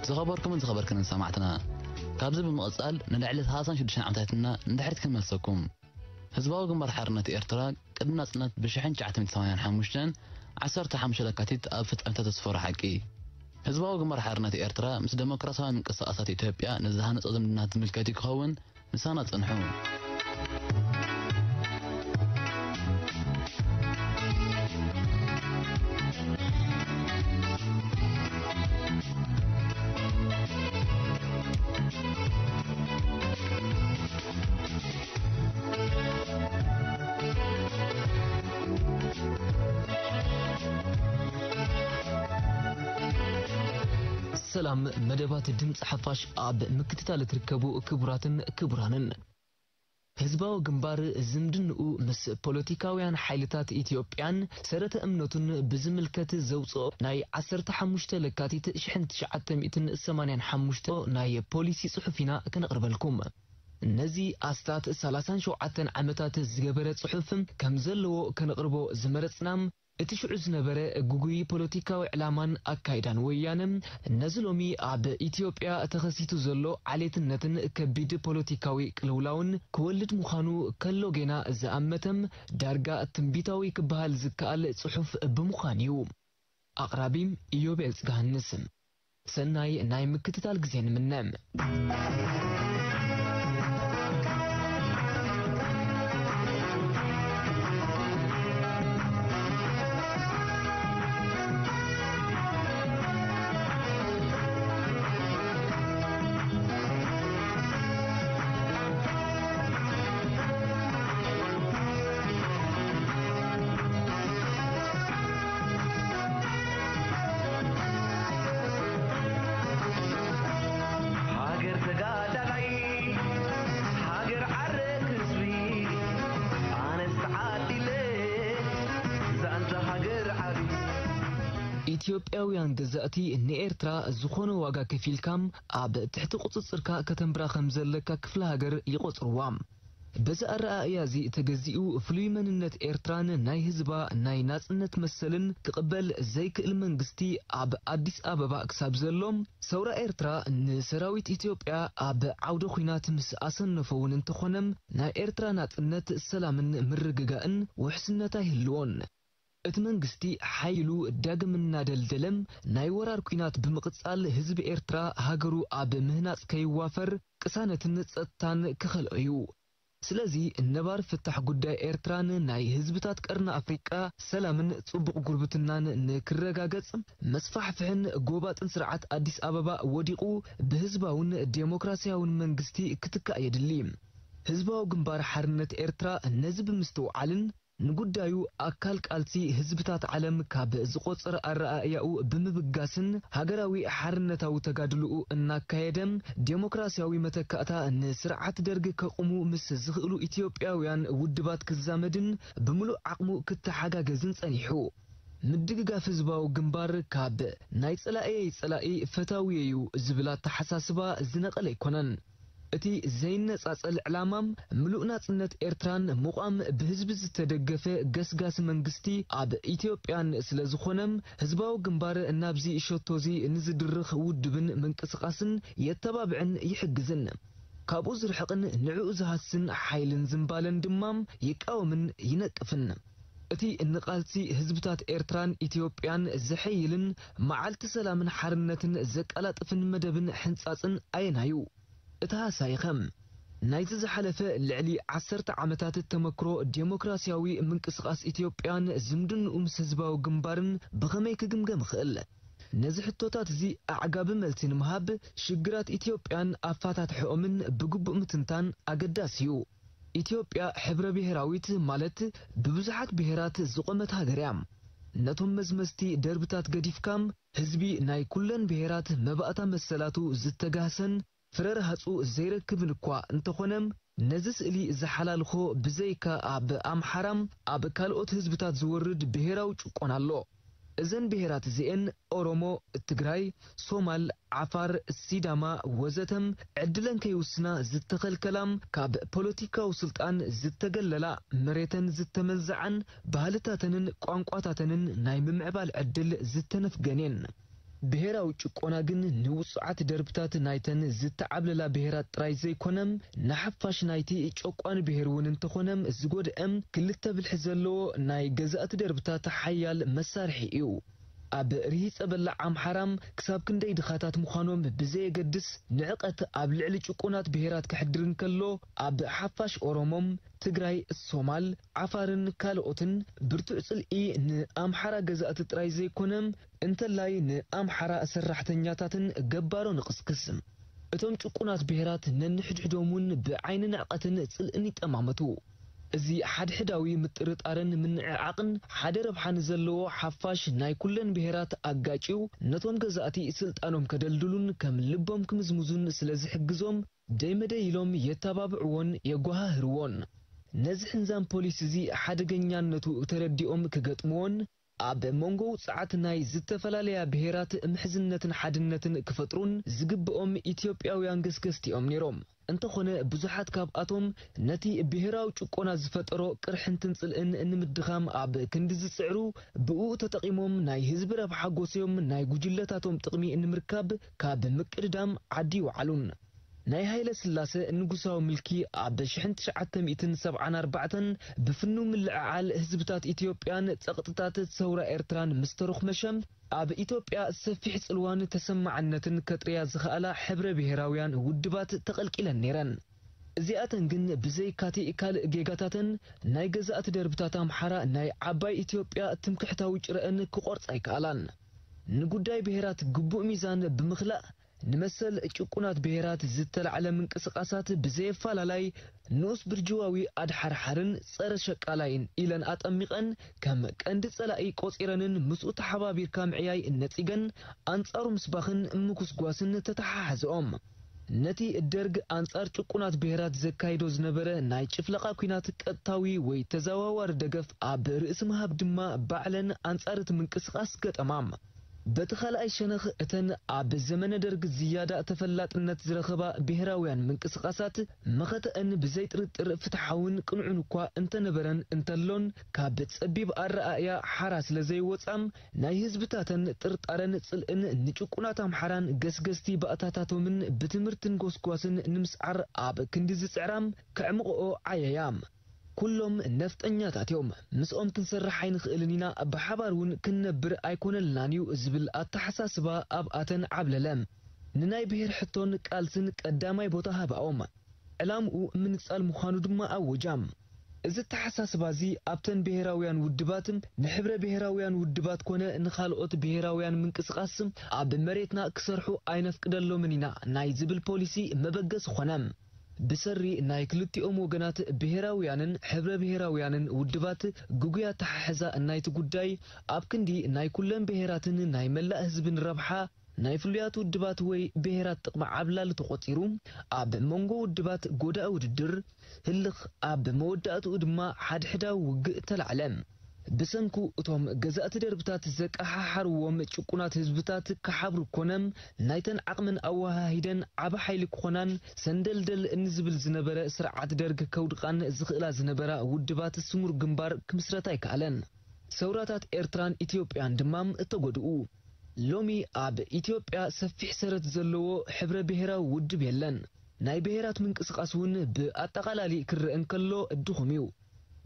ዝኸበርኩምን ዝኸበርክንን ሰማዕትና፣ ካብዚ ብምቕጻል ንልዕሊ ሰላሳን ሽዱሽተን ዓመታትና ንድሕሪት ክንመልሰኩም። ህዝባዊ ግንባር ሓርነት ኤርትራ ቅድሚ ናጽነት ብ ሽሕን ትሽዓተ ሚእትን ሰማንያን ሓሙሽተን ዓሰርተ ሓሙሽተ ለካቲት ኣብ ፍጻሜታት ዘስፈሮ ሓቂ። ህዝባዊ ግንባር ሓርነት ኤርትራ ምስ ደሞክራስያዊ ምንቅስቓሳት ኢትዮጵያ ንዝሃነጾ ዝምድናታት ዝምልከት እዩ ክኸውን። ምሳና ጽንሑ። ሰላም፣ መደባት ድምፂ ሓፋሽ ኣብ ምክትታል እትርከቡ ክቡራትን ክቡራንን፣ ህዝባዊ ግንባር ዝምድንኡ ምስ ፖለቲካውያን ሓይልታት ኢትዮጵያን ሰረተ እምነቱን ብዝምልከት ዘውፅኦ ናይ ዓሰርተ ሓሙሽተ ለካቲት ሽሕን ትሽዓተ ሚእትን ሰማንያን ሓሙሽተ ናይ ፖሊሲ ጽሑፍ ኢና ከነቕርበልኩም። ነዚ ኣስታት ሰላሳን ሸውዓተን ዓመታት ዝገበረ ጽሑፍ ከም ዘለዎ ከነቕርቦ ዝመረጽና፣ እቲ ሽዑ ዝነበረ ግጉይ ፖለቲካዊ ዕላማን ኣካይዳን ወያነ፣ ነዚ ሎሚ ኣብ ኢትዮጵያ ተኸሲቱ ዘሎ ዓሌትነትን ከቢድ ፖለቲካዊ ቅልውላውን ክወልድ ምዃኑ ከሎ ጌና ዝኣመተም ዳርጋ ትንቢታዊ ክበሃል ዝከኣል ጽሑፍ ብምዃን እዩ። ኣቕራቢ ኢዮቤል ጽጋሃንስ። ሰናይ ናይ ምክትታል ግዜ ንምነ። ሃገር ተጋዳላይ፣ ሃገር ዓረት ህዝቢ፣ ኣነስ ተዓዲለ፣ ዛንታ ሃገር ዓቢ። ኢትዮጵያውያን ገዛእቲ ንኤርትራ ዝኾነ ዋጋ ከፊልካ ኣብ ትሕቲ ቁጽጽርካ ከተንብራ ከም ዘለካ ክፍለ ሃገር ይቖጽርዋ። በዚ ኣረኣእያ እዚ ተገዚኡ፣ ፍሉይ መንነት ኤርትራን ናይ ህዝባ ናይ ናጽነት መሰልን ክቕበል ዘይክእል መንግስቲ ኣብ ኣዲስ ኣበባ ክሳብ ዘሎ፣ ሰውራ ኤርትራ ንሰራዊት ኢትዮጵያ ኣብ ዓውደ ኲናት ምስ ኣሰነፎ እውን እንተኾነ፣ ናይ ኤርትራ ናጽነት፣ ሰላምን ምርግጋእን ውሕስነት ኣይህልዎን። እቲ መንግስቲ ሓይሉ ዳግም እናደልደለ፣ ናይ ወራር ኲናት ብምቕጻል፣ ህዝቢ ኤርትራ ሃገሩ ኣብ ምህናጽ ከይዋፈር ቅሳነትን ጸጥታን ክኸልኦ እዩ። ስለዚ ነባር ፍታሕ ጉዳይ ኤርትራን ናይ ህዝብታት ቀርኒ ኣፍሪቃ ሰላምን ጽቡቕ ጉርብትናን ንክረጋገጽ፣ መስፋሕፍሕን ጎባጥን ስርዓት ኣዲስ ኣበባ ወዲቑ ብህዝባውን ዴሞክራስያውን መንግስቲ ክትካእ የድሊ። ህዝባዊ ግንባር ሓርነት ኤርትራ ነዚ ብምስትውዓልን ንጉዳዩ ኣካል ቃልሲ ህዝብታት ዓለም ካብ ዝቖጸረ ኣረኣእያኡ ብምብጋስን ሃገራዊ ሓርነታዊ ተጋድልኡ እናካየደ፣ ዴሞክራስያዊ መተካእታ ንስርዓት ደርግ ከቑሙ ምስ ዝኽእሉ ኢትዮጵያውያን ውድባት ክዛመድን ብምሉእ ዓቕሙ ክተሓጋገዝን ጸኒሑ። ምድግጋፍ ህዝባዊ ግንባር ካብ ናይ ጸላእየይ ጸላኢ ፈታውየዩ ዝብል ኣተሓሳስባ ዝነቐለ ኣይኮነን። እቲ ዘይነጻጸል ዕላማ፣ ምሉእ ናጽነት ኤርትራን ምቋም ብህዝቢ ዝተደገፈ ገስጋሲ መንግስቲ ኣብ ኢትዮጵያን ስለ ዝኾነ፣ ህዝባዊ ግንባር ናብዚ ሸቶዚ ንዝድርኽ ውድብን ምንቅስቓስን የተባብዕን ይሕግዝን። ካብኡ ዝርሕቕን ንዕኡ ዝሃስን ሓይልን ዝምባለን ድማ ይቃወምን ይነቅፍን። እቲ ንቓልሲ ህዝብታት ኤርትራን ኢትዮጵያን ዘሐይልን መዓልቲ ሰላምን ሓርነትን ዘቀላጥፍን መደብን ሕንጻጽን ኣየናዩ? እቲ ሃሳይኸ? ናይዚ ዝሓለፈ ልዕሊ ዓሰርተ ዓመታት ተመክሮ ዴሞክራስያዊ ምንቅስቓስ ኢትዮጵያን ዝምድንኡ ምስ ህዝባዊ ግንባርን ብኸመይ ክግምገም ይኽእል? ነዚ ሕቶታት እዚ ኣዕጋቢ መልሲ ንምሃብ፣ ሽግራት ኢትዮጵያን ኣፈታትሕኦምን ብግቡእ ምትንታን ኣገዳሲ እዩ። ኢትዮጵያ ሕብረ ብሄራዊት፣ ማለት ብብዙሓት ብሄራት ዝቖመት ሃገር እያ። ነቶም መዝመዝቲ ደርብታት ገዲፍካ፣ ህዝቢ ናይ ኩለን ብሄራት መባእታ መሰላቱ ዝተጋህሰን ፍረ ረሃጹ ዘይረክብን እኳ እንተኾነ፣ ነዚ ስእሊ ዝሓላልኾ ብዘይካ ኣብ ኣምሓራ፣ ኣብ ካልኦት ህዝብታት ዝወርድ ብሄራዊ ጭቆና ኣሎ። እዘን ብሄራት እዚኤን ኦሮሞ፣ ትግራይ፣ ሶማል፣ ዓፋር፣ ሲዳማ ወዘተ ዕድለን ከይውስና ዝተኸልከላ፣ ካብ ፖለቲካዊ ስልጣን ዝተገለላ፣ መሬተን ዝተመንዝዓን ባህልታተንን ቋንቋታተንን ናይ ምምዕባል ዕድል ዝተነፍገን እየን። ብሄራዊ ጭቆና ግን ንውጹዓት ደርብታት ናይተን ዝተዓብለላ ብሄራት ጥራይ ዘይኮነም፣ ንሓፋሽ ናይቲ ጨቋኒ ብሄር እውን እንተኾነም ዝጎድአም ክልተ ብልሒ ዘለዎ ናይ ገዛእቲ ደርብታት ሓያል መሳርሒ እዩ። ኣብ ርሂጸ በላዕ ኣምሓራም ክሳብ ክንደይ ድኻታት ምዃኖም ብዘየገድስ፣ ንዕቐት ኣብ ልዕሊ ጭቁናት ብሄራት ክሕድር እንከሎ፣ ኣብ ሓፋሽ ኦሮሞም፣ ትግራይ፣ ሶማል፣ ዓፋርን ካልኦትን ብርቱዕ ጽልኢ ንኣምሓራ ገዛእቲ ጥራይ ዘይኮነ፣ እንተላይ ንኣምሓራ ሰራሕተኛታትን ገባሮ ንቕስቅስ። እቶም ጭቁናት ብሄራት ነንሕድሕዶም እውን ብዓይኒ ንዕቐትን ጽልእን ይጠማመቱ። እዚ ሓድሕዳዊ ምጥርጣርን ምንዕዓቕን ሓደ ረብሓ ንዘለዎ ሓፋሽ ናይ ኩለን ብሄራት ኣጋጭዩ ነቶም ገዛእቲ ስልጣኖም ከደልድሉን ከም ልቦም ክምዝምዙን ስለ ዝሕግዞም፣ ደይመደይ ኢሎም የተባብዕዎን የጓሃህርዎን። ነዚ ሕንዛም ፖሊሲ እዚ ሓደገኛነቱ ተረዲኦም ክገጥምዎን ኣብ መንጎ ውጽዓት ናይ ዝተፈላለያ ብሄራት ምሕዝነትን ሓድነትን ክፈጥሩን ዝግብኦም ኢትዮጵያውያን ገስገስቲ እዮም ነይሮም። እንተኾነ ብዙሓት ካብኣቶም ነቲ ብሄራዊ ጭቆና ዝፈጠሮ ቅርሕንትን ጽልእን ንምድኻም ኣብ ክንዲ ዝጽዕሩ፣ ብኡ ተጠቒሞም ናይ ህዝቢ ረብሓ ጎስዮም ናይ ጉጅለታቶም ጥቕሚ ንምርካብ ካብ ምቅድዳም ዓዲ ይወዓሉን። ናይ ሃይለ ስላሰ ንጉሳዊ ምልኪ ኣብ ሽሕን ትሽዓተ ሚእትን ሰብዓን ኣርባዕተን ብፍኑ ምልዕዓል ህዝብታት ኢትዮጵያን ጸቕጥታት ሰውራ ኤርትራን ምስ ተሮኽመሸ፣ ኣብ ኢትዮጵያ ሰፊሕ ጽልዋን ተሰማዕነትን ከጥርያ ዝኸኣላ ሕብረ ብሄራውያን ውድባት ተቐልቂለን ነይረን። እዚኣተን ግን ብዘይካቲ ካልእ ጌጋታተን ናይ ገዛእቲ ደርብታት ኣምሓራ ናይ ዓባይ ኢትዮጵያ ትምክሕታዊ ጭረአን ክቖርጻ ኣይከኣላን። ንጉዳይ ብሄራት ግቡእ ሚዛን ብምኽላእ ንመሰል ጭቁናት ብሄራት ዝተላዕለ ምንቅስቓሳት ብዘየፈላላይ ንኡስ ብርጅዋዊ ኣድሓርሓርን ጸረ ሸቃላይን ኢለን ኣጠሚቐን ከም ቀንዲ ጸላኢ ቆጺረንን ምስኡ ተሓባቢርካ ምዕያይ ነጺገን ኣንጻሩ ምስባኽን ምጉስጓስን ተተሓሓዝኦም። ነቲ ደርግ ኣንጻር ጭቁናት ብሄራት ዘካይዶ ዝነበረ ናይ ጭፍለቓ ኲናት ቀጥታዊ ወይ ተዘዋዋሪ ደገፍ ኣብ ርእሲ ምሃብ ድማ ባዕለን ኣንጻር እቲ ምንቅስቓስ ገጠማ። በቲ ካልኣይ ሸነኽ እተን ኣብ ዘመነ ደርግ ዝያዳ ተፈላጥነት ዝረኸባ ብሄራውያን ምንቅስቓሳት መኸተአን ብዘይ ጥርጥር ፍትሓውን ቅኑዕን እኳ እንተነበረን እንተሎን ካብ ጸቢብ ኣረኣእያ ሓራ ስለ ዘይወጻም ናይ ህዝብታተን ጥርጣረን ጽልእን ንጭቁናት ኣምሓራን ገስገስቲ ባእታታቶምን ብትምህርትን ጎስጓስን ንምስዓር ኣብ ክንዲ ዝጽዕራም ከዕምቕኦ ዓየያ። ኩሎም ነፍጠኛታት እዮም። ምስኦም ክንሰርሕ ኣይንኽእልን ኢና፣ ብሓባር እውን ክንነብር ኣይኮነልናን እዩ ዝብል ኣተሓሳስባ ኣብኣተን ዓብለለ። ንናይ ብሄር ሕቶን ቃልስን ቀዳማይ ቦታ ሃባኦም። ዕላምኡ ምንጻል ምዃኑ ድማ ኣወጃ። እዚ ኣተሓሳስባ እዚ ኣብተን ብሄራውያን ውድባት፣ ንሕብረ ብሄራውያን ውድባት ኮነ ንኻልኦት ብሄራውያን ምንቅስቓስ ኣብ መሬትና ክሰርሑ ኣይነፍቅደሎምን ኢና ናይ ዝብል ፖሊሲ መበገሲ ኾነ። ብሰሪ ናይ ክልቲኦም ወገናት ብሄራውያንን ሕብረ ብሄራውያንን ውድባት ግጉይ ኣተሓሕዛ ናይቲ ጉዳይ ኣብ ክንዲ ናይ ኩለን ብሄራትን ናይ መላእ ህዝብን ረብሓ ናይ ፍሉያት ውድባት ወይ ብሄራት ጥቕሚ ዓብላሊ ተቖጺሩ ኣብ መንጎ ውድባት ጎዳኢ ውድድር ህልኽ ኣብ መወዳእትኡ ድማ ሓድሕዳዊ ውግእ ተላዕለ። ብሰንኩ እቶም ገዛእቲ ደርብታት ዘቀሓሓርዎም ጭቁናት ህዝብታት ክሓብሩ ኮነ ናይተን ዓቕመን ኣወሃሂደን ዓቢ ሓይሊ ክኾናን ሰንደልደል ንዝብል ዝነበረ ስርዓት ደርግ ከውድቓን ዝኽእላ ዝነበራ ውድባት ስሙር ግንባር ክምስረት ኣይከኣለን። ሰውራታት ኤርትራን ኢትዮጵያን ድማ እተጎድኡ። ሎሚ ኣብ ኢትዮጵያ ሰፊሕ ሰረት ዘለዎ ሕብረ ብሄራዊ ውድብ የለን። ናይ ብሄራት ምንቅስቓስ እውን ብኣጠቓላሊ ክረአ እንከሎ ድኹም እዩ።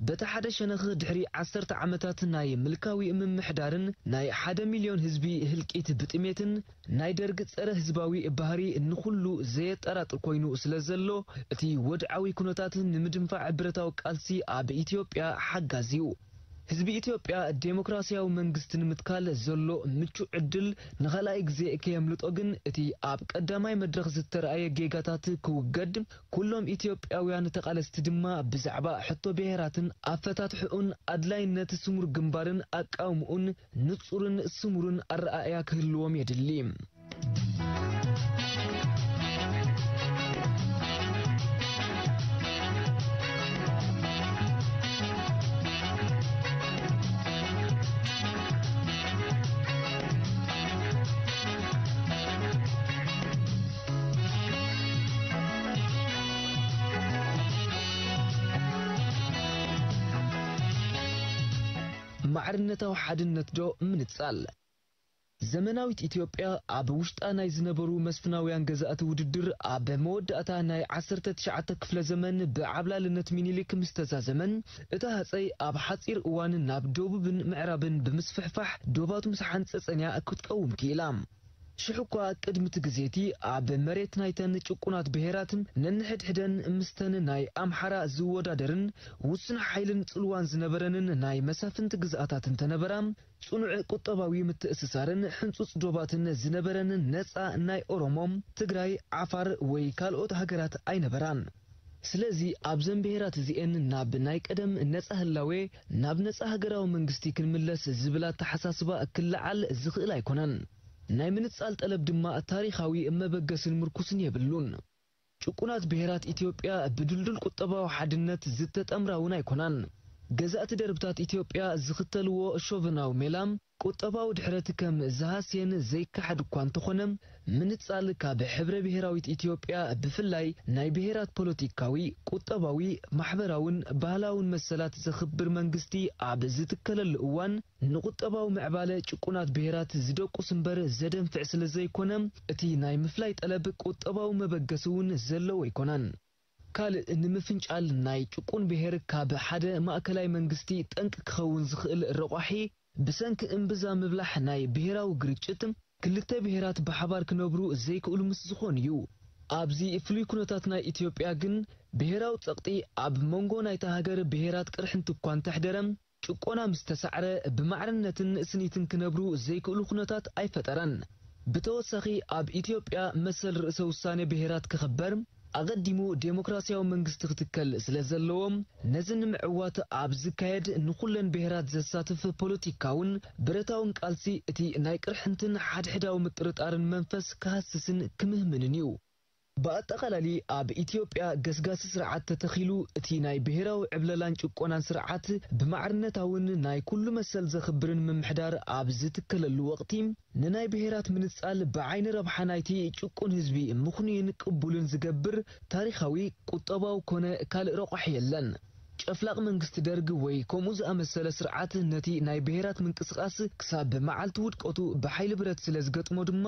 በቲ ሓደ ሸነኽ ድሕሪ ዓሰርተ ዓመታት ናይ ምልካዊ ምምሕዳርን ናይ ሓደ ሚልዮን ህዝቢ ህልቂት ብጥሜትን ናይ ደርግ ጸረ ህዝባዊ ባህሪ ንኹሉ ዘየጠራጥር ኮይኑ ስለ ዘሎ እቲ ወድዓዊ ኩነታት ንምድንፋዕ ብረታዊ ቃልሲ ኣብ ኢትዮጵያ ሓጋዚ እዩ። ህዝቢ ኢትዮጵያ ዴሞክራሲያዊ መንግስቲ ንምትካል ዘሎ ምቹእ ዕድል ንኻልኣይ ግዜ ከየምልጦ ግን እቲ ኣብ ቀዳማይ መድረኽ ዝተረኣየ ጌጋታት ክውገድ ኩሎም ኢትዮጵያውያን ተቓለስቲ ድማ ብዛዕባ ሕቶ ብሄራትን ኣፈታትሕኡን ኣድላይነት ስሙር ግንባርን ኣቃውምኡን ንጹርን ስሙርን ኣረኣእያ ክህልዎም የድሊ። ማዕርነታዊ ሓድነት ዶ ምንጻል? ዘመናዊት ኢትዮጵያ ኣብ ውሽጣ ናይ ዝነበሩ መስፍናውያን ገዛእቲ ውድድር ኣብ መወዳእታ ናይ ዓሰርተ ትሽዓተ ክፍለ ዘመን ብዓብላልነት ሚኒሊክ ምስ ተዛዘመን፣ እታ ሃጸይ ኣብ ሓጺር እዋን ናብ ደቡብን ምዕራብን ብምስፍሕፋሕ ዶባቱ ምስ ሓንጸጸን እያ ክትቀውም ክኢላ። ሽሕ እኳ ቅድሚ እቲ ግዜ እቲ ኣብ መሬት ናይተን ጭቁናት ብሄራት ነንሕድሕደን ምስተን ናይ ኣምሓራ ዝወዳደርን ውሱን ሓይልን ጽልዋን ዝነበረንን ናይ መሳፍንቲ ግዝኣታት እንተነበራ፣ ጽኑዕ ቁጠባዊ ምትእስሳርን ሕንጹጽ ዶባትን ዝነበረን ነጻ ናይ ኦሮሞ፣ ትግራይ፣ ዓፋር ወይ ካልኦት ሃገራት ኣይነበራን። ስለዚ ኣብዘን ብሄራት እዚኤን ናብ ናይ ቀደም ነጻ ህላዌ፣ ናብ ነጻ ሃገራዊ መንግስቲ ክንምለስ ዝብል ኣተሓሳስባ ክለዓል ዝኽእል ኣይኮነን። ናይ ምንጻል ጠለብ ድማ ታሪኻዊ መበገስን ምርኩስን የብሉን። ጭቁናት ብሄራት ኢትዮጵያ ብድልዱል ቁጠባዊ ሓድነት ዝተጠምራ እውን ኣይኮናን። ገዛእቲ ደርብታት ኢትዮጵያ ዝኽተልዎ ሾቨናዊ ሜላ ቁጠባዊ ድሕረት ከም ዝሃስየን ዘይከሓድ እኳ እንተኾነ፣ ምንጻል ካብ ሕብረ ብሄራዊት ኢትዮጵያ ብፍላይ ናይ ብሄራት ፖለቲካዊ፣ ቁጠባዊ፣ ማሕበራውን ባህላውን መሰላት ዘኽብር መንግስቲ ኣብ ዝትከለሉ እዋን ንቁጠባዊ ምዕባለ ጭቁናት ብሄራት ዝደቁስ እምበር ዘደንፍዕ ስለ ዘይኮነ፣ እቲ ናይ ምፍላይ ጠለብ ቁጠባዊ መበገሲ እውን ዘለዎ ኣይኮነን። ካልእ ንምፍንጫል ናይ ጭቁን ብሄር ካብ ሓደ ማእከላይ መንግስቲ ጠንቂ ክኸውን ዝኽእል ረቋሒ፣ ብሰንኪ እምብዛ ምብላሕ ናይ ብሄራዊ ግርጭት ክልተ ብሄራት ብሓባር ክነብሩ ዘይክእሉ ምስ ዝኾኑ እዩ። ኣብዚ ፍሉይ ኩነታት ናይ ኢትዮጵያ ግን፣ ብሄራዊ ጸቕጢ ኣብ መንጎ ናይታ ሃገር ብሄራት ቅርሕንቲ እኳ እንተሕደረ፣ ጭቆና ምስ ተሳዕረ ብማዕርነትን ስኒትን ክነብሩ ዘይክእሉ ኩነታት ኣይፈጠረን። ብተወሳኺ ኣብ ኢትዮጵያ መሰል ርእሰ ውሳኔ ብሄራት ክኽበር ኣቐዲሙ ዴሞክራሲያዊ መንግስቲ ክትከል ስለ ዘለዎም፣ ነዚ ንምዕዋት ኣብ ዝካየድ ንኹለን ብሄራት ዘሳትፍ ፖለቲካውን ብረታውን ቃልሲ እቲ ናይ ቅርሕንትን ሓድሕዳዊ ምጥርጣርን መንፈስ ክሃስስን ክምህምንን እዩ። ብኣጠቓላሊ ኣብ ኢትዮጵያ ገስጋሲ ስርዓት ተተኺሉ፣ እቲ ናይ ብሄራዊ ዕብለላን ጭቆናን ስርዓት ብማዕርነታውን ናይ ኩሉ መሰል ዘኽብርን ምምሕዳር ኣብ ዝትከለሉ ወቕቲ፣ ንናይ ብሄራት ምንጻል ብዓይኒ ረብሓ ናይቲ ጭቁን ህዝቢ ምኽኑይን ቅቡልን ዝገብር ታሪኻዊ፣ ቁጠባዊ ኮነ ካልእ ረቋሒ የለን። ጨፍላቕ መንግስቲ ደርግ ወይ ከምኡ ዝኣመሰለ ስርዓት ነቲ ናይ ብሄራት ምንቅስቓስ ክሳብ መዓልቲ ውድቀቱ ብሓይሊ ብረት ስለ ዝገጥሞ ድማ፣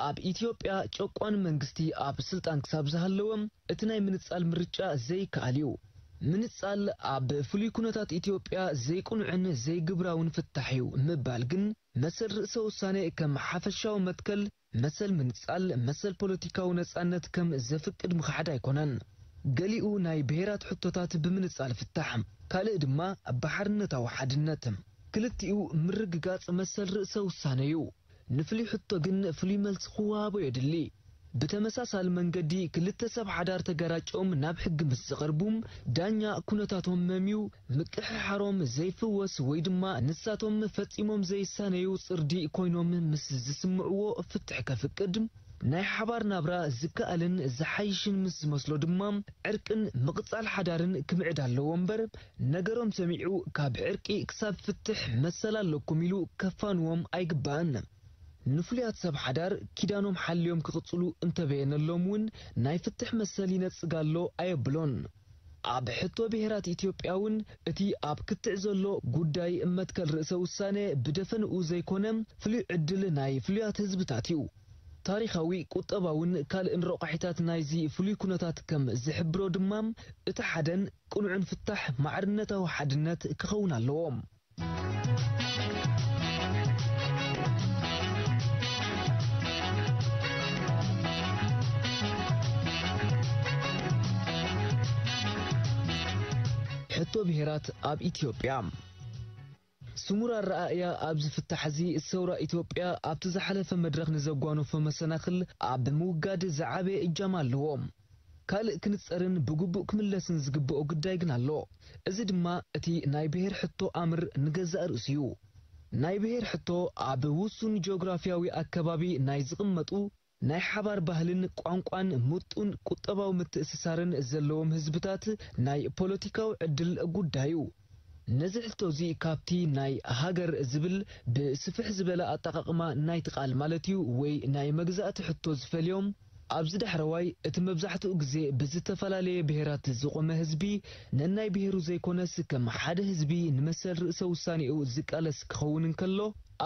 ኣብ ኢትዮጵያ ጨቋኒ መንግስቲ ኣብ ስልጣን ክሳብ ዝሃለወ፣ እቲ ናይ ምንጻል ምርጫ ዘይከኣል እዩ። ምንጻል ኣብ ፍሉይ ኩነታት ኢትዮጵያ ዘይቅኑዕን ዘይግብራውን ፍታሕ እዩ ምባል ግን፣ መሰል ርእሰ ውሳኔ ከም ሓፈሻዊ መትከል፣ መሰል ምንጻል፣ መሰል ፖለቲካዊ ነጻነት ከም ዘፍቅድ ምኽሓድ ኣይኮነን። ገሊኡ ናይ ብሄራት ሕቶታት ብምንጻል ፍታሕ፣ ካልእ ድማ ብሓርነታዊ ሓድነት። ክልቲኡ ምርግጋጽ መሰል ርእሰ ውሳነ እዩ። ንፍሉይ ሕቶ ግን ፍሉይ መልሲ ክወሃቦ የድሊ። ብተመሳሳሊ መንገዲ ክልተ ሰብ ሓዳር ተጋራጭኦም ናብ ሕጊ ምስ ዝቐርቡ፣ ዳኛ ኩነታቶም መምዩ ምቅሕሓሮም ዘይፍወስ ወይ ድማ ንሳቶም ፈጺሞም ዘይሳነዩ ጽርዲ ኮይኖም ምስ ዝስምዕዎ ፍትሕ ከፍቅድ፣ ናይ ሓባር ናብራ ዝከኣልን ዝሓይሽን ምስ ዝመስሎ ድማ ዕርቅን ምቕጻል ሓዳርን ክምዕድ ኣለዎ እምበር፣ ነገሮም ሰሚዑ ካብ ዕርቂ ክሳብ ፍትሕ መሰል ኣለኩም ኢሉ ከፋንዎም ኣይግባእን። ንፍሉያት ሰብ ሓዳር ኪዳኖም ሓልዮም ክቕጽሉ እንተበየነሎም እውን ናይ ፍትሕ መሰል ይነጽግ ኣሎ ኣየብሎን። ኣብ ሕቶ ብሄራት ኢትዮጵያ እውን እቲ ኣብ ክትዕ ዘሎ ጉዳይ መትከል ርእሰ ውሳነ ብደፈንኡ ዘይኮነ ፍሉይ ዕድል ናይ ፍሉያት ህዝብታት እዩ። ታሪኻዊ፣ ቁጠባውን ካልእን ረቋሒታት ናይዚ ፍሉይ ኩነታት ከም ዝሕብሮ ድማ፣ እቲ ሓደን ቅኑዕን ፍታሕ ማዕርነታዊ ሓድነት ክኸውን ኣለዎ። ሕቶ ብሄራት ኣብ ኢትዮጵያ። ስሙር ኣረኣእያ ኣብዚ ፍታሕ እዚ፣ ሰውራ ኢትዮጵያ ኣብቲ ዝሓለፈ መድረኽ ንዘጓነፎ መሰናኽል ኣብ ምውጋድ ዝዓበየ እጃም ኣለዎ። ካልእ ክንጸርን ብግቡእ ክምለስን ዝግብኦ ጉዳይ ግን ኣሎ። እዚ ድማ እቲ ናይ ብሄር ሕቶ ኣምር ንገዛእ ርእሱ እዩ። ናይ ብሄር ሕቶ ኣብ ውሱን ጂኦግራፊያዊ ኣከባቢ ናይ ዝቕመጡ፣ ናይ ሓባር ባህልን ቋንቋን ምጡን ቁጠባዊ ምትእስሳርን ዘለዎም ህዝብታት ናይ ፖለቲካዊ ዕድል ጉዳይ እዩ። ነዚ ሕቶ እዚ ካብቲ ናይ ሃገር ዝብል ብስፍሕ ዝበለ ኣጠቓቕማ ናይቲ ቃል ማለት እዩ ወይ ናይ መግዛእቲ ሕቶ ዝፈልዮም፣ ኣብዚ ዳሕረዋይ፣ እቲ መብዛሕትኡ ግዜ ብዝተፈላለየ ብሄራት ዝቖመ ህዝቢ፣ ነናይ ብሄሩ ዘይኮነስ፣ ከም ሓደ ህዝቢ ንመሰል ርእሰ ውሳኔኡ ዝቃለስ ክኸውን እንከሎ፣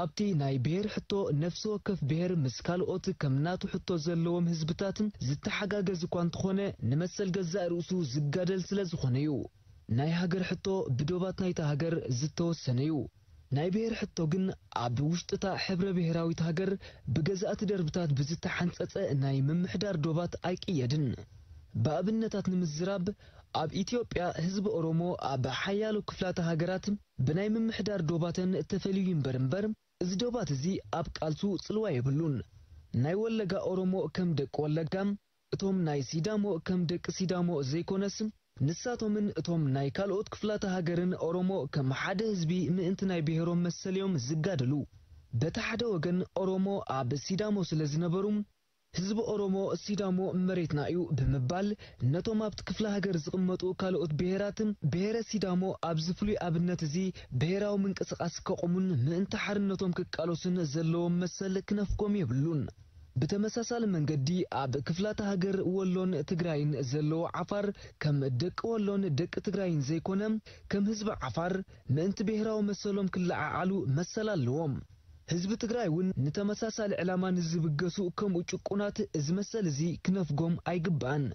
ኣብቲ ናይ ብሄር ሕቶ፣ ነፍሲ ወከፍ ብሄር ምስ ካልኦት ከም ናቱ ሕቶ ዘለዎም ህዝብታት ዝተሓጋገዝ እኳ እንተኾነ፣ ንመሰል ገዛእ ርእሱ ዝጋደል ስለ ዝኾነ እዩ። ናይ ሃገር ሕቶ ብዶባት ናይታ ሃገር ዝተወሰነ እዩ። ናይ ብሄር ሕቶ ግን ኣብ ውሽጥታ ሕብረ ብሄራዊት ሃገር ብገዛእቲ ደርብታት ብዝተሓንጸጸ ናይ ምምሕዳር ዶባት ኣይቅየድን። ብኣብነታት ንምዝራብ፣ ኣብ ኢትዮጵያ ህዝቢ ኦሮሞ ኣብ ሓያሎ ክፍላተ ሃገራት ብናይ ምምሕዳር ዶባተን ተፈልዩ ይንበር እምበር፣ እዚ ዶባት እዚ ኣብ ቃልሱ ጽልዋ የብሉን። ናይ ወለጋ ኦሮሞ ከም ደቂ ወለጋ፣ እቶም ናይ ሲዳሞ ከም ደቂ ሲዳሞ ዘይኮነስ፣ ንሳቶምን እቶም ናይ ካልኦት ክፍላተ ሃገርን ኦሮሞ ከም ሓደ ህዝቢ ምእንቲ ናይ ብሄሮም መሰል እዮም ዝጋደሉ። በቲ ሓደ ወገን ኦሮሞ ኣብ ሲዳሞ ስለ ዝነበሩ፣ ህዝቢ ኦሮሞ ሲዳሞ መሬትና እዩ ብምባል፣ ነቶም ኣብቲ ክፍለ ሃገር ዝቕመጡ ካልኦት ብሄራትን ብሄረ ሲዳሞ ኣብዚ ፍሉይ ኣብነት እዚ ብሄራዊ ምንቅስቓስ ከቑሙን ምእንቲ ሓርነቶም ክቃለሱን ዘለዎም መሰል ክነፍጎም የብሉን። ብተመሳሳሊ መንገዲ ኣብ ክፍላተ ሃገር ወሎን ትግራይን ዘለዉ ዓፋር ከም ደቂ ወሎን ደቂ ትግራይን ዘይኮነ፣ ከም ህዝቢ ዓፋር ምእንቲ ብሄራዊ መሰሎም ክለዓዓሉ መሰል ኣለዎም። ህዝቢ ትግራይ እውን ንተመሳሳሊ ዕላማ ንዝብገሱ ከምኡ ጭቁናት እዚ መሰል እዚ ክነፍጎም ኣይግባእን።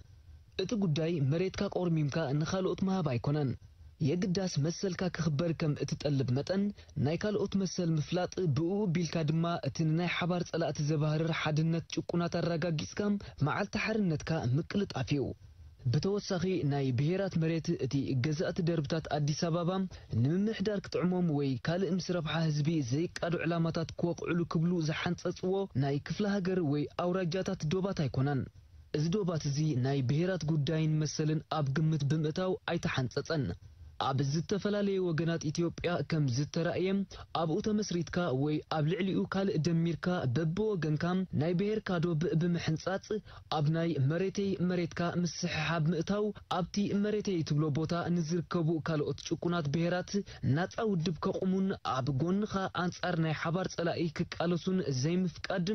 እቲ ጉዳይ መሬትካ ቆርሚምካ ንኻልኦት ምሃብ ኣይኮነን። የግዳስ መሰልካ ክኽበር ከም እትጠልብ መጠን፣ ናይ ካልኦት መሰል ምፍላጥ፣ ብእኡ ቢልካ ድማ እቲ ንናይ ሓባር ጸላእቲ ዘባህርር ሓድነት ጭቁናት ኣረጋጊጽካ መዓልቲ ሓርነትካ ምቅልጣፍ እዩ። ብተወሳኺ ናይ ብሄራት መሬት እቲ ገዛእቲ ደርብታት ኣዲስ ኣበባ ንምምሕዳር ክጥዕሞም ወይ ካልእ ምስ ረብሓ ህዝቢ ዘይቃዶ ዕላማታት ክወቕዕሉ ክብሉ ዝሓንጸጽዎ ናይ ክፍለ ሃገር ወይ ኣውራጃታት ዶባት ኣይኮነን። እዚ ዶባት እዚ ናይ ብሄራት ጉዳይን መሰልን ኣብ ግምት ብምእታው ኣይተሓንጸጸን። ኣብ ዝተፈላለየ ወገናት ኢትዮጵያ ከም ዝተራእየ፣ ኣብኡ ተመስሪትካ ወይ ኣብ ልዕሊኡ ካልእ ደሚርካ በብወገንካ ናይ ብሄርካ ዶብ ብምሕንጻጽ፣ ኣብ ናይ መሬተይ መሬትካ ምስሕሓብ ምእታው፣ ኣብቲ መሬተይ ትብሎ ቦታ ንዝርከቡ ካልኦት ጭቁናት ብሄራት ናጻ ውድብ ከቑሙን ኣብ ጎንኻ ኣንጻር ናይ ሓባር ጸላኢ ክቃለሱን ዘይምፍቃድ፣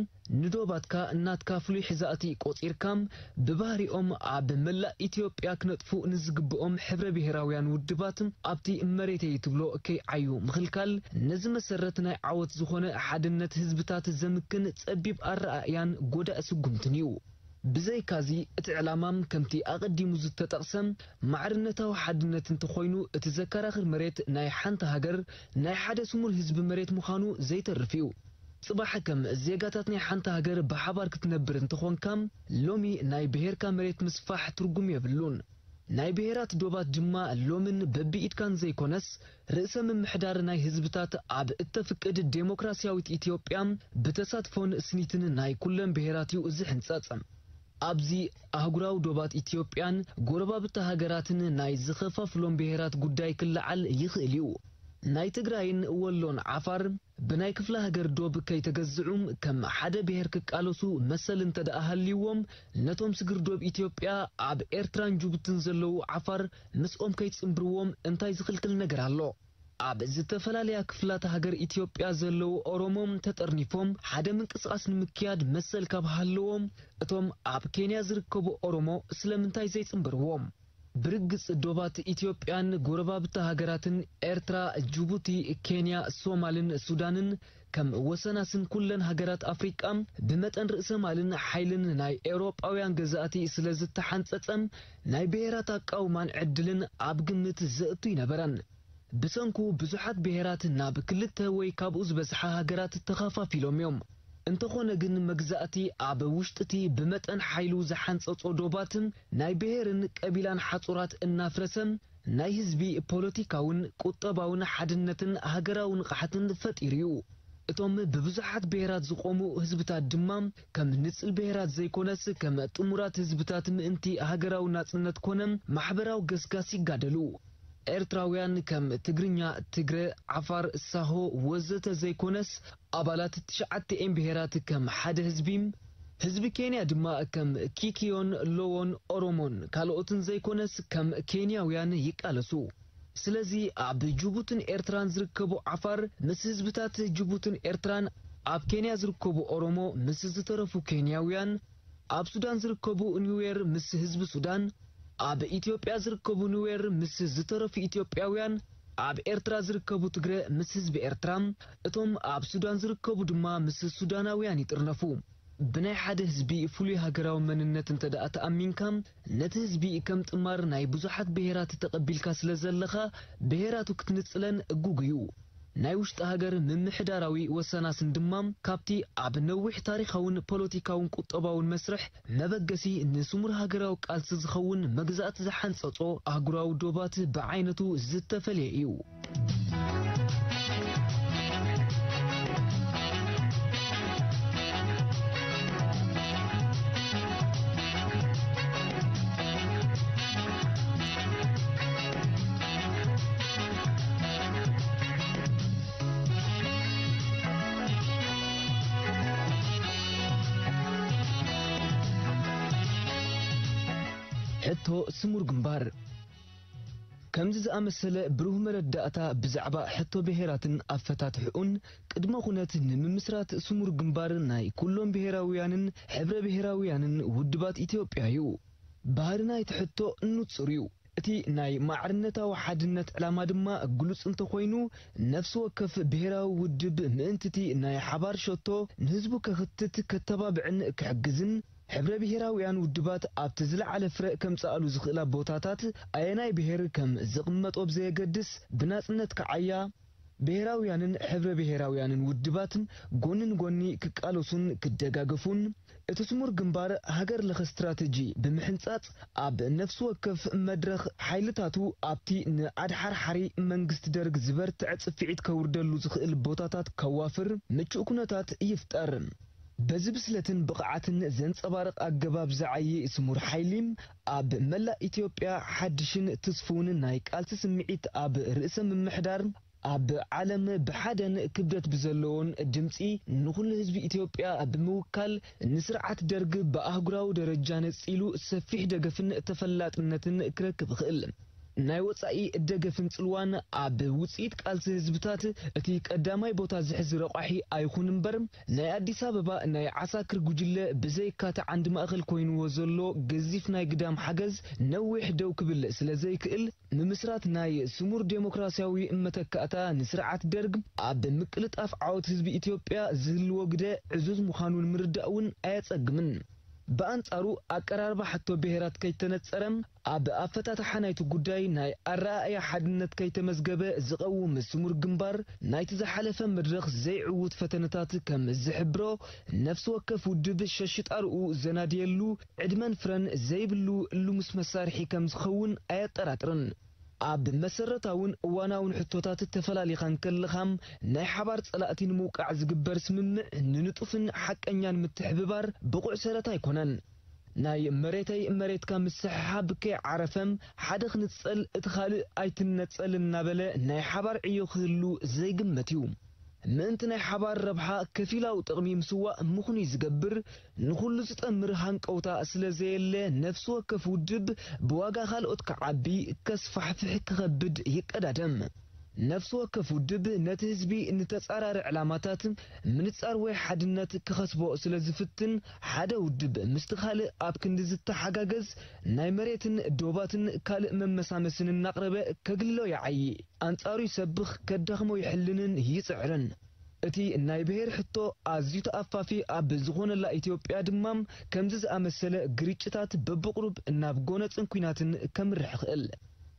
ንዶባትካ ናትካ ፍሉይ ሕዛእቲ ቆጺርካ፣ ብባህሪኦም ኣብ መላእ ኢትዮጵያ ክነጥፉ ንዝግብኦም ሕብረ ብሄራውያን ውድባት ኣብቲ መሬተይ ትብሎ ከይዓዩ ምኽልካል፣ ነዚ መሰረት ናይ ዓወት ዝኾነ ሓድነት ህዝብታት ዘምክን ጸቢብ ኣረኣእያን ጎዳኢ ስጉምትን እዩ። ብዘይካዚ፣ እቲ ዕላማ ከምቲ ኣቐዲሙ ዝተጠቕሰ ማዕርነታዊ ሓድነት እንተኾይኑ፣ እቲ ዘከራኽር መሬት ናይ ሓንቲ ሃገር፣ ናይ ሓደ ስሙን ህዝቢ መሬት ምዃኑ ዘይተርፍ እዩ። ጽባሕ ከም ዜጋታት ናይ ሓንቲ ሃገር ብሓባር ክትነብር እንተኾንካ፣ ሎሚ ናይ ብሄርካ መሬት ምስፋሕ ትርጉም የብሉን። ናይ ብሄራት ዶባት ድማ ሎምን በብኢድካን ዘይኮነስ፣ ርእሰ ምምሕዳር ናይ ህዝብታት ኣብ እተፍቅድ ዴሞክራስያዊት ኢትዮጵያ፣ ብተሳትፎን ስኒትን ናይ ኩለን ብሄራት እዩ ዝሕንጸጽ። ኣብዚ ኣህጉራዊ ዶባት ኢትዮጵያን ጎረባብቲ ሃገራትን ናይ ዝኸፋፍሎም ብሄራት ጉዳይ ክለዓል ይኽእል እዩ። ናይ ትግራይን ወሎን ዓፋር ብናይ ክፍለ ሃገር ዶብ ከይተገዝዑ፣ ከም ሓደ ብሄር ክቃለሱ መሰል እንተ ደኣ ሃልይዎም፣ ነቶም ስግር ዶብ ኢትዮጵያ ኣብ ኤርትራን ጅቡትን ዘለዉ ዓፋር ምስኦም ከይጽንብርዎም እንታይ ዝኽልክል ነገር ኣሎ? ኣብ ዝተፈላለያ ክፍላተ ሃገር ኢትዮጵያ ዘለዉ ኦሮሞ ተጠርኒፎም ሓደ ምንቅስቓስ ንምክያድ መሰል ካብ ሃለዎም፣ እቶም ኣብ ኬንያ ዝርከቡ ኦሮሞ ስለምንታይ ዘይጽንብርዎም? ብርግጽ ዶባት ኢትዮጵያን ጎረባብቲ ሃገራትን ኤርትራ፣ ጅቡቲ፣ ኬንያ፣ ሶማልን ሱዳንን ከም ወሰናስን ኩለን ሃገራት ኣፍሪቃ ብመጠን ርእሰ ማልን ሓይልን ናይ ኤውሮጳውያን ገዛእቲ ስለ ዝተሓንጸጸ ናይ ብሄራት ኣቃውማን ዕድልን ኣብ ግምት ዘእቱ ኣይነበረን። ብሰንኩ ብዙሓት ብሄራት ናብ ክልተ ወይ ካብኡ ዝበዝሓ ሃገራት ተኸፋፊሎም እዮም። እንተኾነ ግን መግዛእቲ ኣብ ውሽጢ እቲ ብመጠን ሓይሉ ዝሓንጸጾ ዶባት ናይ ብሄርን ቀቢላን ሓጹራት እናፍረሰ ናይ ህዝቢ ፖለቲካውን ቁጠባውን ሓድነትን ሃገራዊ ንቕሓትን ፈጢሩ እዩ። እቶም ብብዙሓት ብሄራት ዝቖሙ ህዝብታት ድማ ከም ንጽል ብሄራት ዘይኮነስ ከም ጥሙራት ህዝብታት ምእንቲ ሃገራዊ ናጽነት ኮነ ማሕበራዊ ገስጋስ ይጋደሉ። ኤርትራውያን ከም ትግርኛ፣ ትግረ፣ ዓፋር፣ ሳሆ ወዘተ ዘይኮነስ ኣባላት ትሽዓቲኤን ብሄራት ከም ሓደ ህዝቢ፣ ህዝቢ ኬንያ ድማ ከም ኪኪዮን፣ ሎዎን፣ ኦሮሞን ካልኦትን ዘይኮነስ ከም ኬንያውያን ይቃለሱ። ስለዚ ኣብ ጅቡትን ኤርትራን ዝርከቡ ዓፋር ምስ ህዝብታት ጅቡትን ኤርትራን፣ ኣብ ኬንያ ዝርከቡ ኦሮሞ ምስ ዝተረፉ ኬንያውያን፣ ኣብ ሱዳን ዝርከቡ ኑዌር ምስ ህዝቢ ሱዳን፣ ኣብ ኢትዮጵያ ዝርከቡ ኑዌር ምስ ዝተረፉ ኢትዮጵያውያን፣ ኣብ ኤርትራ ዝርከቡ ትግረ ምስ ህዝቢ ኤርትራ፣ እቶም ኣብ ሱዳን ዝርከቡ ድማ ምስ ሱዳናውያን ይጥርነፉ። ብናይ ሓደ ህዝቢ ፍሉይ ሃገራዊ መንነት እንተ ደኣ ተኣሚንካ፣ ነቲ ህዝቢ ከም ጥማር ናይ ብዙሓት ብሄራት ተቐቢልካ ስለ ዘለኻ፣ ብሄራቱ ክትንጽለን እጉግ እዩ። ናይ ውሽጢ ሃገር ምምሕዳራዊ ወሰናስን ድማ ካብቲ ኣብ ነዊሕ ታሪኻውን ፖለቲካውን ቁጠባውን መስርሕ መበገሲ ንስሙር ሃገራዊ ቃልሲ ዝኸውን መግዛእቲ ዝሓንጸጾ ኣህጉራዊ ዶባት ብዓይነቱ ዝተፈልየ እዩ። ሕቶ ስሙር ግንባር። ከምዚ ዝኣመሰለ ብሩህ መረዳእታ ብዛዕባ ሕቶ ብሄራትን ኣፈታትሕኡን ቅድመ ኩነት ንምምስራት ስሙር ግንባር ናይ ኩሎም ብሄራውያንን ሕብረ ብሄራውያንን ውድባት ኢትዮጵያ እዩ። ባህሪ ናይቲ ሕቶ ንጹር እዩ። እቲ ናይ ማዕርነታዊ ሓድነት ዕላማ ድማ ግሉጽ እንተኾይኑ፣ ነፍሲ ወከፍ ብሄራዊ ውድብ ምእንቲ እቲ ናይ ሓባር ሸቶ ንህዝቡ ከኽትት፣ ከተባብዕን ክሕግዝን፣ ሕብረ ብሄራውያን ውድባት ኣብቲ ዝለዓለ ፍረ ከምጽኣሉ ዝኽእላ ቦታታት ኣየናይ ብሄር ከም ዝቕመጦ ብዘየገድስ፣ ብናጽነት ክዓያ፣ ብሄራውያንን ሕብረ ብሄራውያንን ውድባትን ጎኒ ንጎኒ ክቃለሱን ክደጋገፉን፣ እቲ ስሙር ግንባር ሃገር ለኸ ስትራተጂ ብምሕንጻጽ፣ ኣብ ነፍሲ ወከፍ መድረኽ ሓይልታቱ ኣብቲ ንኣድሓርሓሪ መንግስቲ ደርግ ዝበርትዐ ጽፍዒት ከውርደሉ ዝኽእል ቦታታት ከዋፍር ምቹእ ኩነታት ይፍጠር። በዚ ብስለትን ብቕዓትን ዘንጸባርቕ ኣገባብ ዝዓዪ ስሙር ሓይሊ፣ ኣብ መላእ ኢትዮጵያ ሓድሽን ትስፉውን ናይ ቃልሲ ስምዒት ኣብ ርእሰ ምምሕዳር፣ ኣብ ዓለም ብሓደን ክብደት ብዘለዎን ድምጺ ንኹሉ ህዝቢ ኢትዮጵያ ብምውካል፣ ንስርዓት ደርግ ብኣህጉራዊ ደረጃ ነጺሉ ሰፊሕ ደገፍን ተፈላጥነትን ክረክብ ይኽእል። ናይ ወጻኢ ደገፍን ጽልዋን ኣብ ውጽኢት ቃልሲ ህዝብታት እቲ ቀዳማይ ቦታ ዝሕዝ ረቋሒ ኣይኹን እምበር፣ ናይ ኣዲስ ኣበባ ናይ ዓሳክር ጉጅለ ብዘይካቲ ዓንዲ ማእከል ኮይንዎ ዘሎ ገዚፍ ናይ ግዳም ሓገዝ ነዊሕ ደው ክብል ስለ ዘይክእል፣ ምምስራት ናይ ስሙር ዴሞክራሲያዊ መተካእታ ንስርዓት ደርግ ኣብ ምቅልጣፍ ዓወት ህዝቢ ኢትዮጵያ ዝህልዎ ግደ ዕዙዝ ምዃኑ ንምርዳእ እውን ኣየጸግምን። ብኣንጻሩ፣ ኣቀራርባ ሕቶ ብሄራት ከይተነጸረ፣ ኣብ ኣፈታትሓ ናይቲ ጉዳይ ናይ ኣረኣእያ ሓድነት ከይተመዝገበ ዝቐውም ስሙር ግንባር፣ ናይቲ ዝሓለፈ መድረኽ ዘይዕዉት ፈተነታት ከም ዝሕብሮ፣ ነፍሲ ወከፍ ውድብ ሸሽጣርኡ ዘናድየሉ ዕድመን ፍረን ዘይብሉ ልሙስ መሳርሒ ከም ዝኸውን ኣየጠራጥርን። ኣብ መሰረታውን እዋናውን ሕቶታት ተፈላሊኻ እንከለኻ፣ ናይ ሓባር ጸላእቲ ንምውቃዕ ዝግበር ስምምዕ ንንጡፍን ሓቀኛን ምትሕብባር ብቑዕ ሰረት ኣይኮነን። ናይ መሬተይ መሬትካ ምስሕሓብ ከይዓረፈ፣ ሓደ ክንጸል እቲ ካልእ ኣይትነጸል እናበለ ናይ ሓባር ዕዮ ክህሉ ዘይግመት እዩ። ምእንቲ ናይ ሓባር ረብሓ ከፊላዊ ጥቕሚ ምስዋእ ምኽኑይ ዝገብር፣ ንኹሉ ዝጠምር ሃንቀውታ ስለ ዘየለ፣ ነፍሲ ወከፍ ውድብ ብዋጋ ካልኦት ክዓቢ፣ ከስፋሕፍሕ፣ ክኸብድ ይቀዳደም። ነፍሲ ወከፍ ውድብ ነቲ ህዝቢ ንተጻራሪ ዕላማታት ምንጻር ወይ ሓድነት ክኸስቦ ስለ ዝፍትን፣ ሓደ ውድብ ምስቲ ካልእ ኣብ ክንዲ ዝተሓጋገዝ፣ ናይ መሬትን ዶባትን ካልእ መመሳመስን እናቕረበ ከግልሎ ይዓዪ። ኣንጻሩ ይሰብኽ፣ ከዳኽሞ ይሕልንን ይጽዕርን። እቲ ናይ ብሄር ሕቶ ኣዝዩ ተኣፋፊ ኣብ ዝኾነላ ኢትዮጵያ ድማ፣ ከምዚ ዝኣመሰለ ግርጭታት በብቕሩብ ናብ ጎነጽን ኲናትን ከምርሕ ይኽእል።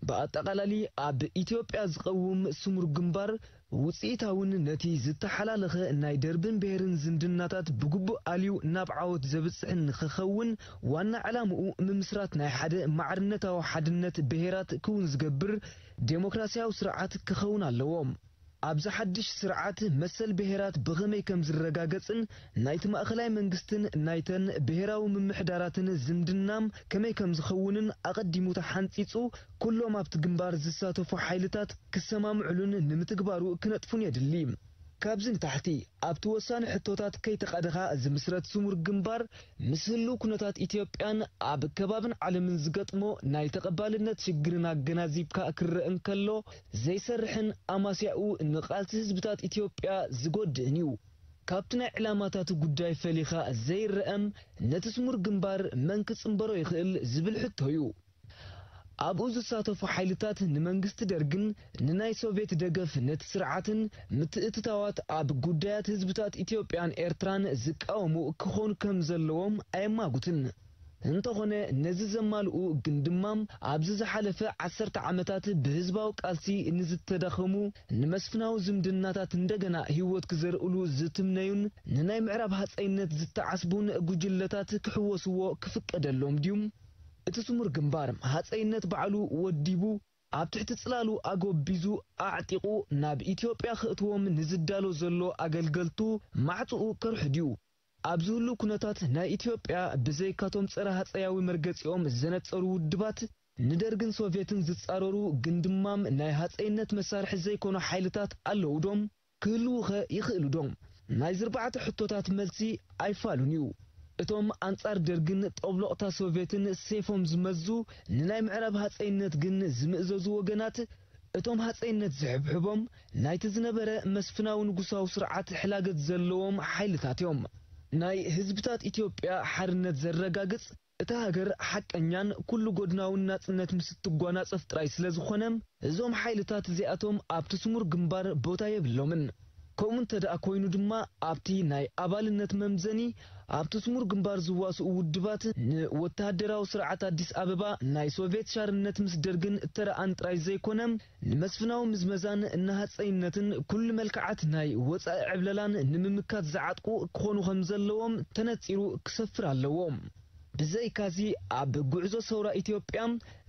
ብኣጠቓላሊ፣ ኣብ ኢትዮጵያ ዝቐውም ስሙር ግንባር ውጽኢታውን ነቲ ዝተሓላለኸ ናይ ደርብን ብሄርን ዝምድናታት ብግቡእ ኣልዩ ናብ ዓወት ዘብጽሕን ንኽኸውን፣ ዋና ዕላምኡ ምምስራት ናይ ሓደ ማዕርነታዊ ሓድነት ብሄራት ክውን ዝገብር ዴሞክራሲያዊ ስርዓት ክኸውን ኣለዎ። ኣብዚ ሓድሽ ስርዓት፣ መሰል ብሄራት ብኸመይ ከም ዝረጋገጽን ናይቲ ማእከላይ መንግስትን ናይተን ብሄራዊ ምምሕዳራትን ዝምድና ከመይ ከም ዝኸውንን ኣቐዲሙ ተሓንጺጹ፣ ኩሎም ኣብቲ ግንባር ዝሳተፉ ሓይልታት ክሰማምዕሉን ንምትግባሩ ክነጥፉን የድሊ። ካብዚ ንታሕቲ፣ ኣብቲ ወሳኒ ሕቶታት ከይተቓደኻ ዝምስረት ስሙር ግንባር፣ ምስ ህሉው ኩነታት ኢትዮጵያን ኣብ ከባብን ዓለምን ዝገጥሞ ናይ ተቐባልነት ሽግርን ኣገናዚብካ ክረአ እንከሎ፣ ዘይሰርሕን ኣማስያኡ ንቓልሲ ህዝብታት ኢትዮጵያ ዝጎድእን እዩ። ካብቲ ናይ ዕላማታቱ ጉዳይ ፈሊኻ ዘይረኣም፣ ነቲ ስሙር ግንባር መን ክጽንበሮ ይኽእል ዝብል ሕቶ እዩ። ኣብኡ ዝሳተፉ ሓይልታት ንመንግስቲ ደርግን ንናይ ሶቪየት ደገፍ ነቲ ስርዓትን ምትእትታዋት ኣብ ጉዳያት ህዝብታት ኢትዮጵያን ኤርትራን ዝቃወሙ ክኾኑ ከም ዘለዎም ኣየማጉትን። እንተኾነ ነዚ ዘማልኡ ግን ድማ ኣብዚ ዝሓለፈ ዓሰርተ ዓመታት ብህዝባዊ ቃልሲ ንዝተዳኸሙ ንመስፍናዊ ዝምድናታት እንደገና ህይወት ክዘርእሉ ዝትምነዩን ንናይ ምዕራብ ሃፀይነት ዝተዓስቡን ጉጅለታት ክሕወስዎ ክፍቀደሎም ድዩ? እቲ ስሙር ግንባር ሃፀይነት ባዕሉ ወዲቡ ኣብ ትሕቲ ጽላሉ ኣጎቢዙ ኣዕጢቑ ናብ ኢትዮጵያ ክእትዎም ንዝዳሎ ዘሎ ኣገልገልቱ ማዕጽኡ ከርሑ ድዩ? ኣብ ዝህሉ ኩነታት ናይ ኢትዮጵያ ብዘይካቶም ጸረ ሃጸያዊ መርገጺኦም ዘነጸሩ ውድባት ንደርግን ሶቪየትን ዝጻረሩ ግን ድማም ናይ ሃጸይነት መሳርሒ ዘይኮኑ ሓይልታት ኣለዉ ዶም? ክህልዉኸ ይኽእሉ ዶ? ናይ ዝርባዕተ ሕቶታት መልሲ ኣይፋሉን እዩ። እቶም ኣንጻር ደርግን ጠብሎቕታ ሶቬትን ሴፎም ዝመዙ ንናይ ምዕራብ ሃጸይነት ግን ዝምእዘዙ ወገናት፣ እቶም ሃጸይነት ዝሕብሕቦም ናይቲ ዝነበረ መስፍናዊ ንጉሳዊ ስርዓት ሕላገት ዘለዎም ሓይልታት እዮም። ናይ ህዝብታት ኢትዮጵያ ሓርነት ዘረጋግጽ እታ ሃገር ሓቀኛን ኩሉ ጎድናውን ናጽነት ምስ እትጓናጸፍ ጥራይ ስለ ዝኾነ፣ እዞም ሓይልታት እዚኣቶም ኣብቲ ስሙር ግንባር ቦታ የብሎምን። ከምኡ እንተ ደኣ ኮይኑ ድማ፣ ኣብቲ ናይ ኣባልነት መምዘኒ፣ ኣብቲ ስሙር ግንባር ዝዋስኡ ውድባት ንወተሃደራዊ ስርዓት ኣዲስ ኣበባ ናይ ሶቪየት ሻርነት ምስ ደርግን እተረኣን ጥራይ ዘይኮነ፣ ንመስፍናዊ ምዝመዛን ንሃጸይነትን ኩሉ መልክዓት ናይ ወጻኢ ዕብለላን ንምምካት ዝዓጥቁ ክኾኑ ከም ዘለዎም ተነጺሩ ክሰፍር ኣለዎ። ብዘይካዚ ኣብ ጉዕዞ ሰውራ ኢትዮጵያ፣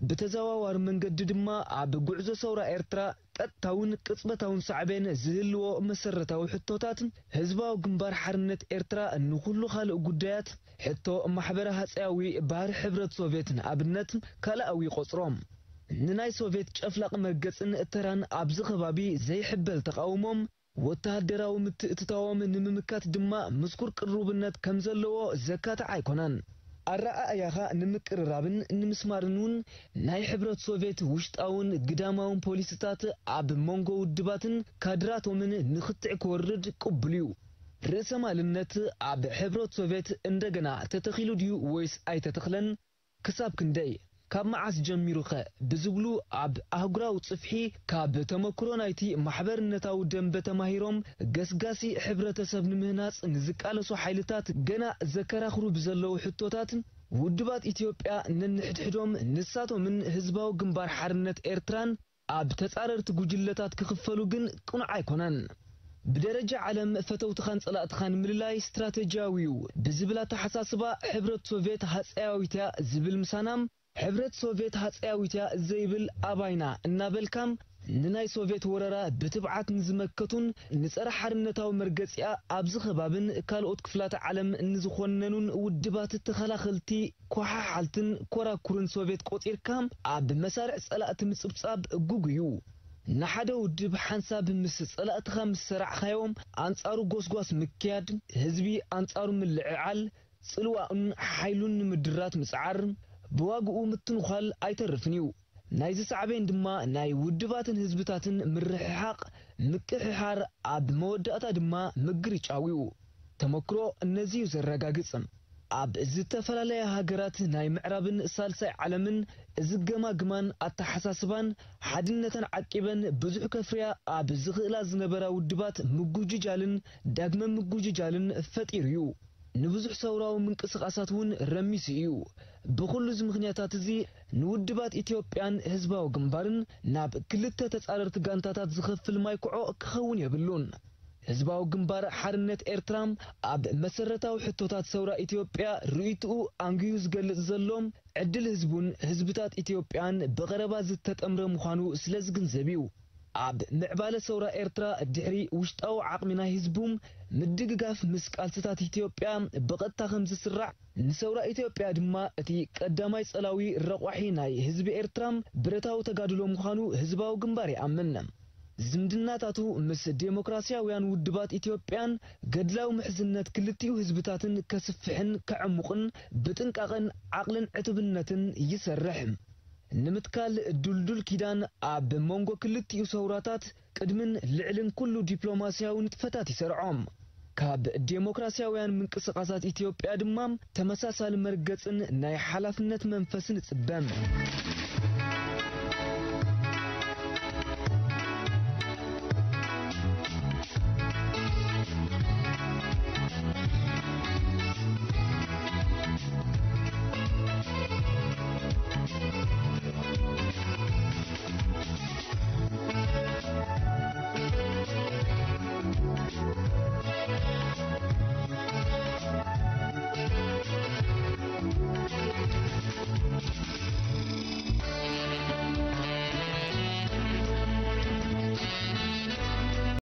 ብተዘዋዋሪ መንገዲ ድማ ኣብ ጉዕዞ ሰውራ ኤርትራ ቀጥታውን ቅጽበታውን ሳዕቤን ዝህልዎ መሰረታዊ ሕቶታት፣ ህዝባዊ ግንባር ሓርነት ኤርትራ ንኹሉ ካልእ ጉዳያት፣ ሕቶ ማሕበረ ሃጸያዊ ባህሪ ሕብረት ሶቬት ንኣብነት ካልኣዊ ይቖጽሮ። ንናይ ሶቬት ጨፍላቕ መርገጽን እተራን ኣብዚ ከባቢ ዘይሕበል ተቓውሞም፣ ወተሃደራዊ ምትእትታዎም ንምምካት ድማ ምስኩር ቅሩብነት ከም ዘለዎ ዘካትዕ ኣይኮነን። ኣረኣእያኻ ንምቅርራብን ንምስማርን እውን ናይ ሕብረት ሶቬት ውሽጣውን ግዳማውን ፖሊስታት ኣብ መንጎ ውድባትን ካድራቶምን ንኽትዕ ክወርድ ቅቡል እዩ። ርእሰ ማልነት ኣብ ሕብረት ሶቬት እንደገና ተተኺሉ ድዩ ወይስ ኣይተተኽለን? ክሳብ ክንደይ? ካብ መዓስ ጀሚሩኸ? ብዝብሉ ኣብ ኣህጉራዊ ጽፍሒ ካብ ተመክሮ ናይቲ ማሕበርነታዊ ደንበ ተማሂሮም ገስጋሲ ሕብረተሰብ ንምህናጽ ንዝቃለሱ ሓይልታት ገና ዘከራኽሩ ብዘለዉ ሕቶታት፣ ውድባት ኢትዮጵያ ነንሕድሕዶም ንሳቶምን ህዝባዊ ግንባር ሓርነት ኤርትራን ኣብ ተጻረርቲ ጉጅለታት ክኽፈሉ ግን ቅኑዕ ኣይኮነን። ብደረጃ ዓለም ፈተውትኻን ጸላእትኻን ምልላይ ስትራተጂያዊ እዩ ብዝብል ኣተሓሳስባ፣ ሕብረት ሶቬት ሃጸያዊት እያ ዝብል ምሳና፣ ሕብረት ሶቬት ሃጸያዊት እያ ዘይብል ኣባይና እናበልካ፣ ንናይ ሶቬት ወረራ ብትብዓት ንዝመከቱን ንጸረ ሓርነታዊ መርገጺኣ ኣብዚ ከባብን ካልኦት ክፍላተ ዓለም ንዝኾነኑን ውድባት ተኸላኸልቲ ኮሓሓልትን ኮራኩርን ሶቬት ቆጺርካ ኣብ መሳርዕ ጸላእቲ ምጽብጻብ ግጉይ እዩ። ንሓደ ውድብ ሓንሳብ ምስ ጸላእትኻ ምስ ሰራዕኻዮም ኣንጻሩ ጎስጓስ ምክያድ፣ ህዝቢ ኣንጻሩ ምልዕዓል፣ ጽልዋኡን ሓይሉን ንምድራት ምጽዓር፣ ብዋግኡ ምትንዃል ኣይተርፍን እዩ። ናይዚ ሳዕቤን ድማ ናይ ውድባትን ህዝብታትን ምርሕሓቕ፣ ምቅሕሓር፣ ኣብ መወዳእታ ድማ ምግርጫው እዩ። ተመክሮ ነዚ እዩ ዘረጋግጽ። ኣብ ዝተፈላለያ ሃገራት ናይ ምዕራብን ሳልሳይ ዓለምን ዝገማግማን ኣተሓሳስባን ሓድነተን ዓቂበን ብዙሕ ከፍርያ ኣብ ዝኽእላ ዝነበራ ውድባት ምጉጅጃልን ዳግመ ምጉጅጃልን ፈጢሩ እዩ። ንብዙሕ ሰውራዊ ምንቅስቓሳት እውን ረሚሱ እዩ። ብኹሉ እዚ ምኽንያታት እዚ ንውድባት ኢትዮጵያን ህዝባዊ ግንባርን ናብ ክልተ ተጻረርቲ ጋንታታት ዝኸፍል ማይ ኩዖ ክኸውን የብሉን። ህዝባዊ ግንባር ሓርነት ኤርትራ ኣብ መሰረታዊ ሕቶታት ሰውራ ኢትዮጵያ ርእይትኡ ኣንግዩ ዝገልጽ ዘሎ፣ ዕድል ህዝቡን ህዝብታት ኢትዮጵያን ብቐረባ ዝተጠምረ ምዃኑ ስለ ዝግንዘብ እዩ። ኣብ ምዕባለ ሰውራ ኤርትራ ድሕሪ ውሽጣዊ ዓቕሚ ናይ ህዝቡ ምድግጋፍ ምስ ቃልስታት ኢትዮጵያ ብቐጥታ ከም ዝስራዕ፣ ንሰውራ ኢትዮጵያ ድማ እቲ ቀዳማይ ጸላዊ ረቋሒ ናይ ህዝቢ ኤርትራ ብረታዊ ተጋድሎ ምዃኑ ህዝባዊ ግንባር ይኣምን። ዝምድናታቱ ምስ ዴሞክራስያውያን ውድባት ኢትዮጵያን ገድላዊ ምሕዝነት ክልቲኡ ህዝብታትን ከስፍሕን ከዕሙቕን ብጥንቃቐን ዓቕልን ዕቱብነትን ይሰርሕ። ንምትካል ድልዱል ኪዳን ኣብ መንጎ ክልቲኡ ሰውራታት ቅድምን ልዕልን ኩሉ ዲፕሎማስያዊ ንጥፈታት ይሰርዖም። ካብ ዴሞክራሲያውያን ምንቅስቓሳት ኢትዮጵያ ድማ ተመሳሳሊ መርገጽን ናይ ሓላፍነት መንፈስን ንጽበ።